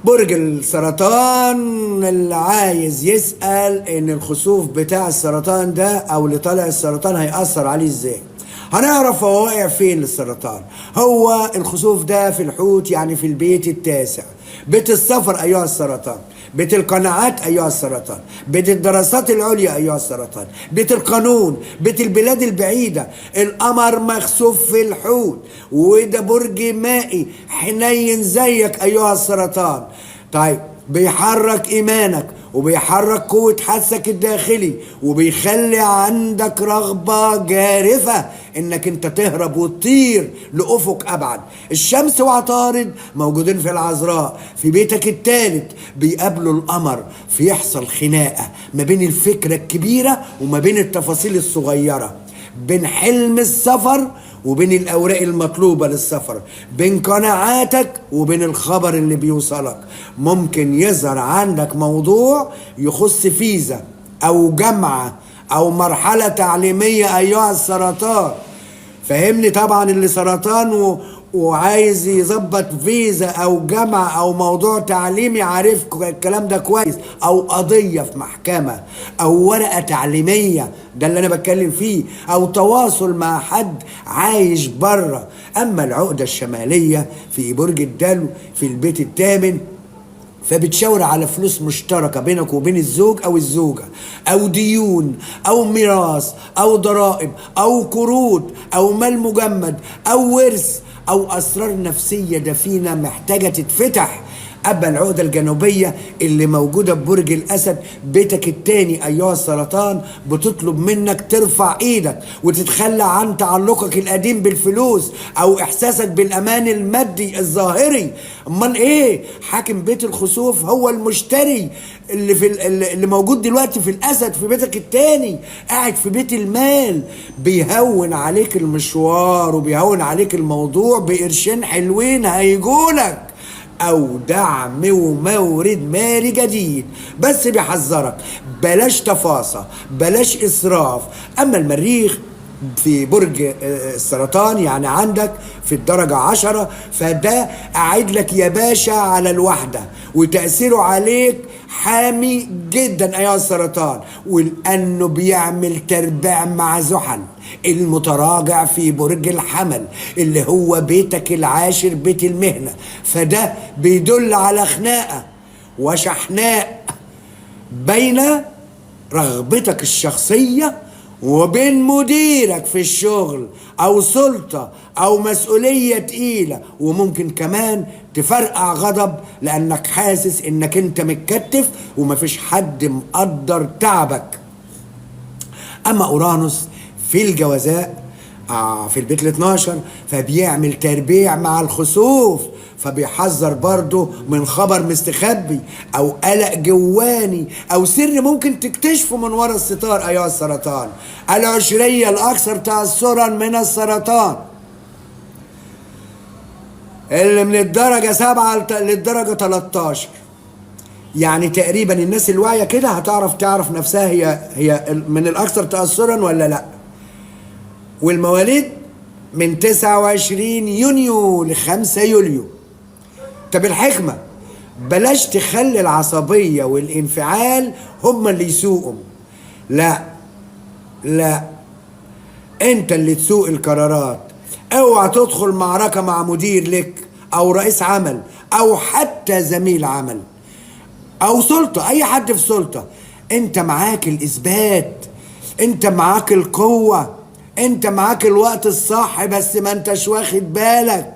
برج السرطان اللي عايز يسأل ان الخسوف بتاع السرطان ده او اللي طالع السرطان هيأثر عليه ازاي. هنعرف هو واقع فين للسرطان. هو الخسوف ده في الحوت، يعني في البيت التاسع، بيت السفر ايها السرطان، بيت القناعات ايها السرطان، بيت الدراسات العليا ايها السرطان، بيت القانون، بيت البلاد البعيدة. القمر مخسوف في الحوت، وده برج مائي حنين زيك ايها السرطان. طيب بيحرك ايمانك وبيحرك قوة حدسك الداخلي، وبيخلي عندك رغبة جارفة انك انت تهرب وتطير لأفق ابعد. الشمس وعطارد موجودين في العذراء في بيتك الثالث، بيقابلوا القمر، فيحصل خناقة ما بين الفكرة الكبيرة وما بين التفاصيل الصغيرة، بين حلم السفر وبين الأوراق المطلوبة للسفر، بين قناعاتك وبين الخبر اللي بيوصلك. ممكن يظهر عندك موضوع يخص فيزا أو جامعة أو مرحلة تعليمية أيها السرطان. فهمني طبعا اللي سرطان وعايز يظبط فيزا أو جامعة أو موضوع تعليمي عارف الكلام ده كويس، أو قضية في محكمة أو ورقة تعليمية، ده اللي أنا بتكلم فيه، أو تواصل مع حد عايش بره. أما العقدة الشمالية في برج الدلو في البيت الثامن، فبتشاور على فلوس مشتركة بينك وبين الزوج أو الزوجة، أو ديون أو ميراث أو ضرائب أو قروض أو مال مجمد أو ورث أو أسرار نفسية دفينة محتاجة تتفتح. أما العقدة الجنوبية اللي موجودة ببرج الأسد بيتك التاني أيها السرطان، بتطلب منك ترفع إيدك وتتخلى عن تعلقك القديم بالفلوس أو إحساسك بالأمان المادي الظاهري. أمال إيه؟ حاكم بيت الخسوف هو المشتري اللي في اللي موجود دلوقتي في الأسد في بيتك التاني، قاعد في بيت المال، بيهون عليك المشوار وبيهون عليك الموضوع بقرشين حلوين هيجولك، أو دعم ومورد مالي جديد. بس بيحذرك بلاش تفاصة، بلاش إسراف. أما المريخ في برج السرطان يعني عندك في الدرجة 10، فده قاعد لك يا باشا على الوحدة، وتأثيره عليك حامي جدا أيها السرطان، ولأنه بيعمل تربيع مع زحل المتراجع في برج الحمل اللي هو بيتك العاشر بيت المهنة، فده بيدل على خناقة وشحناء بين رغبتك الشخصية وبين مديرك في الشغل أو سلطة أو مسؤولية تقيلة، وممكن كمان تفرقع غضب لأنك حاسس إنك أنت متكتف ومفيش حد مقدر تعبك. أما أورانوس في الجوزاء في البيت ال12، فبيعمل تربيع مع الخسوف، فبيحذر برضه من خبر مستخبي أو قلق جواني أو سر ممكن تكتشفه من ورا الستار أيها السرطان. العشرية الأكثر تأثرا من السرطان اللي من الدرجة 7 للدرجة 13، يعني تقريبا الناس الواعية كده هتعرف تعرف نفسها هي من الأكثر تأثرا ولا لا. والمواليد من 29 يونيو ل 5 يوليو. طب الحكمة، بلاش تخلي العصبية والانفعال هما اللي يسوقهم، لا لا، انت اللي تسوق القرارات. اوعى تدخل معركة مع مدير لك او رئيس عمل او حتى زميل عمل او سلطة، اي حد في سلطة. انت معاك الاثبات، انت معاك القوة، انت معاك الوقت الصح، بس ما انتش واخد بالك.